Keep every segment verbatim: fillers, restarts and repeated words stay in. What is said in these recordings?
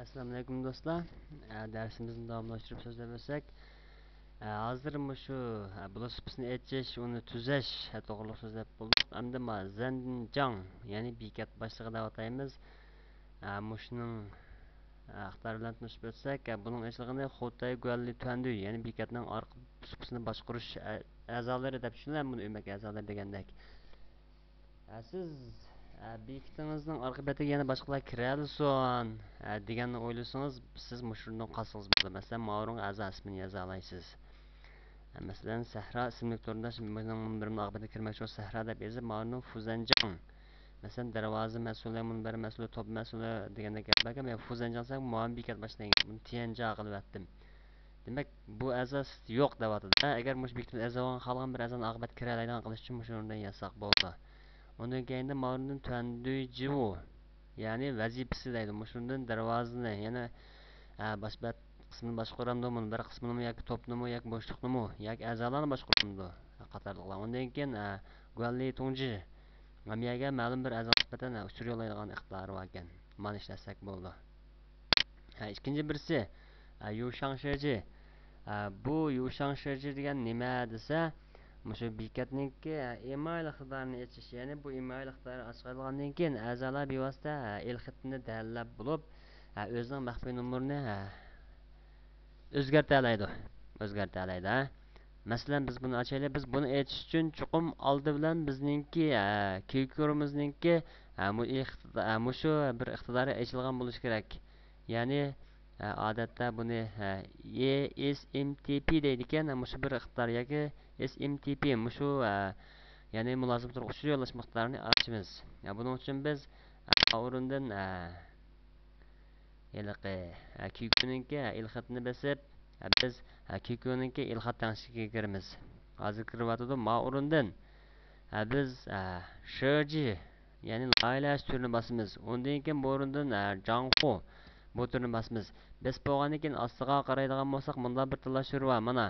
ئەسسالامۇئەلەيكۇم دوستلار. ئە، دەرسىمىزنى داۋاملاشتۇرۇپ سۆزلەپ ئۆتسەك، ئە، ھازىر مۇشۇ، ئە، بۇلۇت سۇپىسىنى ئېچىش، ئۇنى تۈزەش، ئە، توغرىلىق سۆزلەپ بولدۇق. ئەمدى ما زەنجاڭ، يەنى بېكەت باشلىقى دەپ ئاتايمىز. ئە، مۇشۇنىڭ، ئە، ئىقتىدارى بىلەن تونۇشۇپ ئۆتسەك، ئە، بۇنىڭ ئېچىلغىنى خۇتەي گۇەنلى تۈەندۈ، يەنى بېكەتنىڭ ئارقا سۇپىسىنى باشقۇرۇش، ئە، ئەزالىرى دەپ چۈشىنىمەن بۇنى، ئۆمەك ئەزالىرى دېگەندەك. ئە، سىز، ئە، بېكىتىڭىزنىڭ ئارقا بېتىگە يەنە باشقىلار كىرەلىسۇن، ئە، دېگەننى ئويلىسىڭىز، سىز مۇشۇنى قالسىڭىز بولىدۇ. مەسىلەن، ماۋۇنىڭ ئەزا ئىسمىنى يازالايسىز. ئە، مەسىلەن، سەھرا ئىسىملىك تۇرنىداش مېنىڭ مۇنبىرىمنىڭ ئارقا بېتىگە كىرمەكچى بولسا، سەھرا دەپ يېزىپ، ماۋۇنىڭ فۇزەنجاڭ، مەسىلەن، دەرۋازا مەسئۇلى، مۇنبەر مەسئۇلى، توپ مەسئۇلى دېگەندەك گەپلەرگە مەن فۇزەنجاڭ دېسەم، ماۋۇ بېكەت باشلىنىدىكەن، بۇنى تيەنجاڭ قىلىۋەتتىم. دېمەك، بۇ ئەزا يوق دەۋاتىدۇ. ئەگەر مۇشۇ بېكىتىمىز ئەزا بولغان، خالىغان بىر ئەزانى ئارقا بەتكە كىرەلەيدىغان قىلىش ئۈچۈن مۇشۇ ئورۇندىن يازساق بولىدۇ. ئۇندىن كېيىندە ماۋۇ ئورۇندىن تۈەندۈي جىۋۇ، يەنى ۋەزىپىسى دەيدۇ. مۇشۇ ئورۇندىن دەرۋازىنى، يەنى، ئە، باش بەت قىسمىنى باشقۇرامدۇ، مۇنبەر قىسمىنىمۇ ياكى توپنىمۇ ياكى بوشلۇقنىمۇ ياكى ئەزالارنى باشقۇرامدۇ قاتارلىقلار. ئۇندىن كېيىن، ئە، گۇەنلى تۇڭجى، مەمىيەگە مەلۇم بىر ئەزا نىسبەتەن، ئە، ئۇچۇر يوللايدىغان ئىقتىدارى باركەن. مانا ئىشلەتسەك بولىدۇ. ھە، ئىككىنچى بىرسى، ھە، يۇشاڭ شېجى. ھە، بۇ يۇشاڭ شېجى دېگەن نېمە دېسە، مۇشۇ بېكەتنىڭكى، ھە، ئىمايىل ئىقتىدارىنى ئېچىش، يەنى بۇ ئىمايىل ئىقتىدارى ئاچىقىلغاندىن كېيىن، ئەزالار بىۋاسىتە، ھە، ئېلخېتىنى دەلىللەپ بولۇپ، ھە، ئۆزىنىڭ مەخپىي نومۇرىنى، ھە، ئۆزگەرتەلەيدۇ. ئۆزگەرتەلەيدۇ، ھە. مەسىلەن، بىز بۇنى ئاچايلى. بىز بۇنى ئېچىش ئۈچۈن چوقۇم ئالدى بىلەن بىزنىڭكى، ھە، كىيكۇرىمىزنىڭكى، ھە، مۇ-، ئىقتىدا-، ھە، مۇشۇ بىر ئىقتىدارى ئېچىلغان بولۇشى كېرەك. يەنى، ھە، ئادەتتە بۇنى، ھە، ئېس ئېم تى پى دەيدىكەن، ھە، مۇشۇ بىر ئىقتىدار ياكى ئېس ئېم تى پى، مۇشۇ، ھە، يەنى مۇلازىمەت تۇرغۇچى يوللاش مىقدارىنى ئاچىمىز. ھە، بۇنىڭ ئۈچۈن بىز، ھە، ئورۇندىن، ھە، ھېلىقى، ھە، كيۇكيۇنىڭكى، ھە، ئېلخەتنى بېسىپ، ھە، بىز، ھە، كيۇكيۇنىڭكى ئېلخەت تەڭشىكىگە كىرىمىز. ھازىر كىرىۋاتىدۇ. ما ئورۇندىن، ھە، بىز، ھە، شېجى، يەنى لايىھەلەش تۈرىنى باسىمىز. ئۇندىن كېيىن بۇ ئورۇندىن، ھە، جاڭخۇ، بۇ تۈرنى باسىمىز. بېسىپ بولغاندىن كېيىن ئاستىغا قارايدىغان بولساق، مۇنداق بىر تاللاش تۈرى بار. مانا،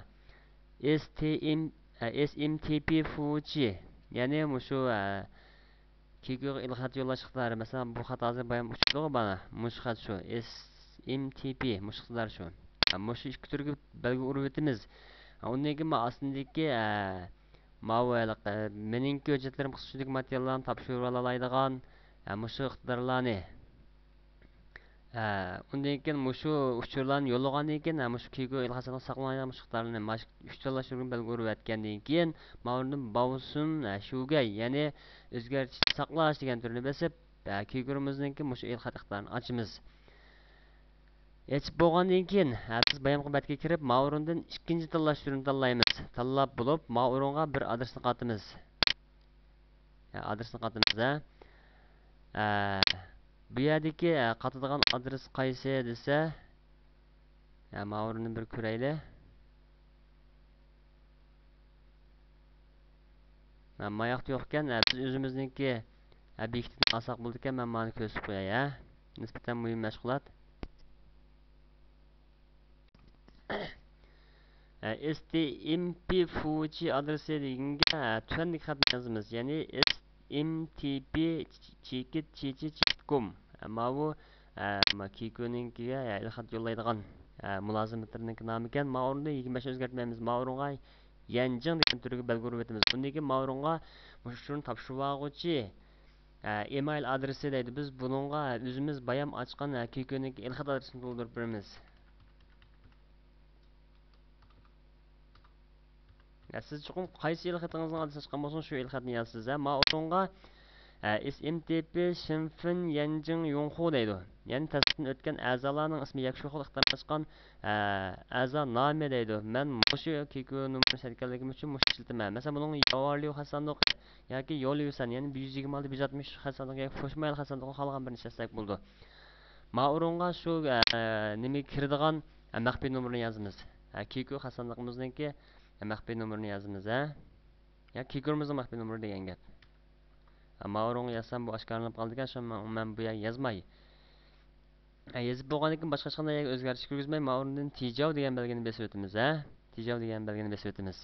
ئېس تى ئېم، ھە، ئېس ئېم تى پى فۇچى، يەنى مۇشۇ، ھە، كيۇكيۇغا ئېلخەت يوللاش ئىقتىدارى. مەسىلەن، بۇ خەت ھازىر بايام ئۇچۇپتىغۇ مانا. مۇشۇ خەت شۇ. ئېس ئېم تى پى، مۇشۇ ئىقتىدار شۇ. ھە، مۇشۇ ئىككى تۈرگە بەلگە ئۇرۇۋېتىمىز. ھە، ئۇندىن كېيىن مانا ئاستىدىكى، ھە، ماۋۇ ھېلىقى، مېنىڭكى ھۆججەتلىرىم قىسقۇچىدىكى ماتېرىياللارنى تاپشۇرۇۋالالايدىغان، ھە، مۇشۇ ئىقتىدارلارنى. ھە، ئۇندىن كېيىن مۇشۇ ئۇچۇرلارنى يوللىغاندىن كېيىن، ھە، مۇشۇ كيۇكيۇ ئېلخەت ساقلىنىدىغان مۇشۇ ئىقتىدارلارنى، مانا شۇ ئۈچ تاللاش تۈرىنى بەلگە ئۇرۇۋەتكەندىن كېيىن، ماۋۇ ئورۇندىن باۋسۇن، ھە، شۇگەي، يەنى ئۆزگەرتىش ساقلاش دېگەن تۈرنى بېسىپ، ھە، كيۇكيۇمىزنىڭكى مۇشۇ ئېلخەت ئىقتىدارىنى ئاچىمىز. ئېچىپ بولغاندىن كېيىن، ھە، بىز بايامقى بەتكە كىرىپ، ماۋۇ ئورۇندىن ئىككىنچى تاللاش تۈرىنى تاللايمىز. تاللاپ بولۇپ، ماۋۇ ئورۇنغا بىر ئادرېسنى قاتىمىز. ھە، ئادرېسنى قاتىمىز، ھە. ھە، بۇ يەردىكى، ھە، قاتىدىغان ئادرېس قايسى دېسە، ھە، ماۋۇ ئورۇننى بىر كۆرەيلى. ھە، ماياقتا يوقكەن، ھە، بىز ئۆزىمىزنىڭكى، ھە، بېكىتىدىن ئالساق بولىدىكەن، مەن مانى كۆرسىتىپ قوياي، ھە. نىسبەتەن مۇھىم مەشغۇلات. ھە، ئېس تى ئېم پى فۇچى ئادرېسى دېگەنگە، ھە، تۆۋەندىكى خەتنى يازىمىز. يەنى، ئېس ئېم تى پى چېكىت چى چى چېكىت كوم. ھە، ماۋۇ، ھە، ما كيۇكيۇنىڭكىگە، ھە، ئېلخەت يوللايدىغان، ھە، مۇلازىمەتلىرىنىڭكى نامىكەن. ما ئورۇندا يىگىرمە بەشنى ئۆزگەرتمەيمىز. ما ئورۇنغا يەنجىڭ دېگەن تۈرگە بەلگە ئۇرۇۋېتىمىز. ئۇندىن كېيىن ما ئورۇنغا مۇشۇ ئۇچۇرنى تاپشۇرۇۋالغۇچى، ھە، ئىمايىل ئادرېسى دەيدۇ. بىز بۇنىڭغا، ھە، ئۆزىمىز بايام ئاچقان، ھە، كيۇكيۇنىڭكى ئېلخەت ئادرېسىنى تولدۇرۇپ بېرىمىز. ھە، سىز چوقۇم قايسى ئېلخېتىڭىزنىڭ ئادرېسىنى ئاچقان بولسىڭىز، شۇ ئېلخەتنى يازىسىز، ھە. ما ئورۇنغا، ھە، ئېس ئېم تى پى شىنفېن يەنجىڭ يۇڭخۇ دەيدۇ. يەنى تەستىقتىن ئۆتكەن ئەزالارنىڭ ئىسمى ياكى شۇ خىل ئىقتىدارنى ئاچقان، ھە، ئەزا نامى دەيدۇ. مەن مۇشۇ كيۇكيۇ نومۇرىنى ئىشلەتكەنلىكىم ئۈچۈن مۇشۇنى ئىشلىتىمەن. مەسىلەن، بۇنىڭغا ياۋارليۇ خەت ساندۇقى ياكى يوليۈسەن، يەنى بىر يۈز يىگىرمە ئالتە، بىر يۈز ئاتمىش خەت ساندۇقى ياكى فوشمايل خەت ساندۇقى، خالىغان بىرىنى ئىشلەتسەك بولىدۇ. ما ئورۇنغا شۇ، ئە، نېمىگە كىرىدىغان، ئە، مەخپىي نومۇرنى يازىمىز. ئە، كيۇكيۇ خەت ساندۇقىمىزنىڭكى، ئە، مەخپىي نومۇرىنى يازىمىز، ھە. يا كيۇكيۇمىزنىڭ مەخپىي نومۇرى دېگەن گەپ. ئە، ما ئورۇنغا يازسام بۇ ئاشكارىلىنىپ قالىدىكەن، شۇڭا مەن، مەن بۇ يەرگە يازماي. ئە، يېزىپ بولغاندىن كېيىن باشقا ھېچقانداق يەرگە ئۆزگەرتىش كىرگۈزمەي، ما ئورۇندىن تىجاۋ دېگەن بەلگىنى بېسىۋېتىمىز، ھە. تىجاۋ دېگەن بەلگىنى بېسىۋېتىمىز.